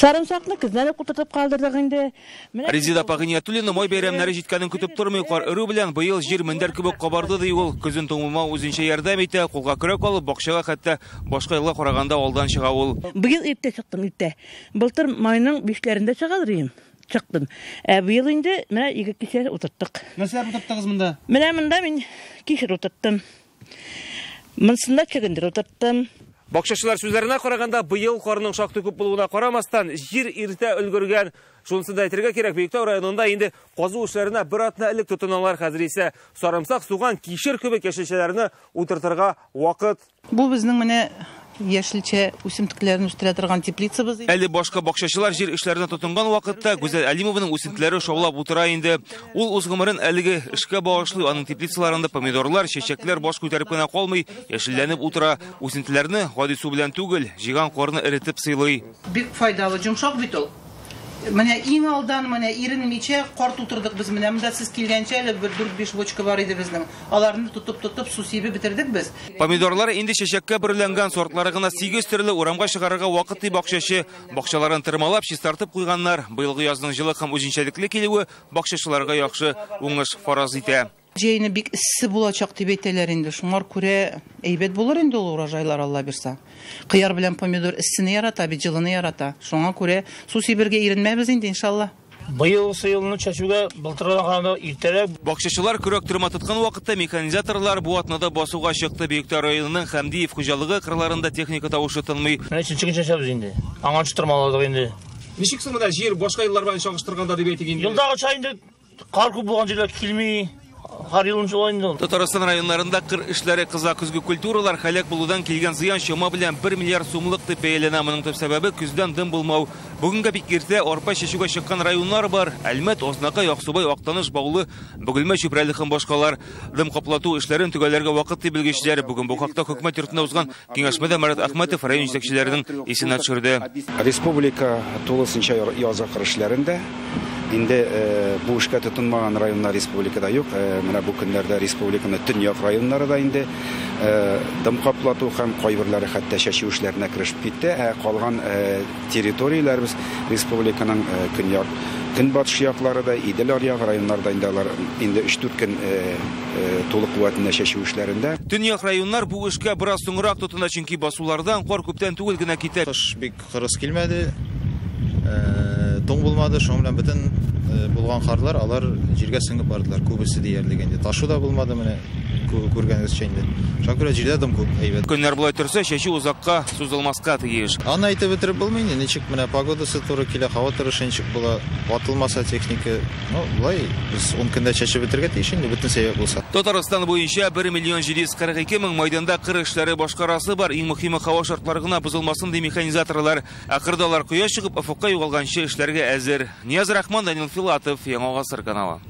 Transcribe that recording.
Сарымсакны көздән үк утыртып калдырдык инде. Резида апа Гыйниятуллина май бәйрәмнәре җиткәнен көтеп тормый. Кар эрү белән быел җир мендәр кебек кабарды, ди ул. Көзен туңмау үзенчә ярдәм итә. Кулга көрәк алып, бакчага хәтта башка елга караганда алдан чыга ул. Быел иртә чыктым, иртә. Былтыр майның 5-ләрендә чыгадыр идем. Чыктым. Ә быел инде менә 2 кишер утырттык. Нәрсәләр утырттыгыз монда? Менә монда мин кишер утырттым. Монсында чөгендер утырттым. Бакчачылар сүзләренә караганда, быел карның шактый күп булуына карамастан, җир иртә өлгергән. Шунысын да әйтергә кирәк, Биектау районында инде казу эшләренә бер атна элек тотыналар. Хәзер исә сарымсак, суган, кишер кебек яшелчәләрне утыртырга вакыт. Бу безнең менә яшелчә үсемлекләрен үстерә торган теплицабыз. Әле башка бакчачылар җир эшләренә тотынган вакытта Гүзәл Әлимованың үсентеләре шаулап утыра инде. Ул үз гомерен әлеге эшкә багышлый. Аның теплицаларында помидорлар, чәчәкләр баш күтәреп кенә калмый, яшелләнеп утыра. Үсентеләрне гади су белән түгел, җыйган карны эретеп сыйлый. Бик файдалы, йомшак бит ул. Менә иң алдан менә иренмичә кар тутырдык без. Менә монда сез килгәнчә әле бер 4-5 бочка бар иде безнең. Аларны тотып-тотып су сибеп бетердек без. Помидорлар инде чәчәккә бөреләнгән, сортлары гына 8 төрле, урамга чыгарырга вакыт ди бакчачы. Бакчаларын тырмалап, чистартып куйганнар. Быелгы язның җылы һәм үзенчәлекле килүе бакчачыларга яхшы уңыш фараз итә. Җәйне бик эссе булачак дип әйтәләр инде. Шуңар күрә әйбәт булыр инде ул урожайлар, Алла бирсә. Кыяр белән помидор эссене ярата, бит җылыны ярата. Шуңа күрә су сибергә иренмәбез инде, иншалла. Быел сыелны чәчүгә былтыргыдан караганда иртәрәк. Бакчачылар көрәк тырма тоткан вакытта механизаторлар бу атнада басуга чыкты. Биектау районының Хәмдиев хуҗалыгы кырларында техника тавышы тынмый. Менә өченче көн чәчәбез инде. Аңа тырмаладык инде. Ничек соң менә җир башка еллар белән чагыштырганда дип әйтик инде? Елдагыча инде кар күп булган җирләр килми. Һәр елын шулай инде ул. Татарстан районнарында кыр эшләре кыза. Көзге культуралар һәлак булудан килгән зыян чама белән 1 миллиард сумлык дип бәяләнә. Моның төп сәбәбе көздән дым булмау. Бүгенгә бик иртә арпа чәчүгә чыккан районнар бар. Әлмәт, Ознакай, Аксубай, Актаныш, Баулы, Бөгелмә, Чүпрәле һәм башкалар. Дым каплату эшләрен төгәлләргә вакыт дип белгечләр. Бүген бу хакта хөкүмәт йортында узган киңәшмәдә Марат Әхмәтов район җитәкчеләренең исенә төшерде. Республика тулысынча язгы кыр эшләрендә. Инде бу эшкә тотынмаган районнар республикада юк. Менә бу көннәрдә республиканың төньяк районнары да инде дым каплату һәм кайберләре хәтта чәчү эшләренә керешеп китте. Ә калган территорияләребез республиканың көньяк, көнбатыш яклары да, Идел аръягы районнарда инде алар инде 3-4 көн тулы куәтендә чәчү эшләрендә. Төньяк районнар бу эшкә бераз соңрак тотына, чөнки басулардан кар күптән түгел генә китә. Кыш бик кырыс килмәде. Туң булмады, шуның белән бөтен булган карлар алар җиргә сеңеп бардылар, күбесе диярлек инде. Ташу да булмады менә күргәнегезчә инде. Шуңа күрә җирдә дым күп, әйбәт. Көннәр болай торса, чәчү озакка сузылмаска тиеш. Аны әйтеп бетереп булмый инде, ничек менә погодасы туры килә, һава торышы ничек була, ватылмаса техника. Болай без 10 көндә чәчеп бетерергә тиеш инде, бөтен сәбәп булса. Татарстан буенча 1 миллион 742 мең майданда кыр эшләре башкарасы бар. Иң мөһиме һава шартлары гына бозылмасын ди механизаторлар. Акырда алар кояш чыгып офыкка югалганчы эшләргә әзер. Нияз Рахман, Данил Филатов, Яңа Гасыр каналы.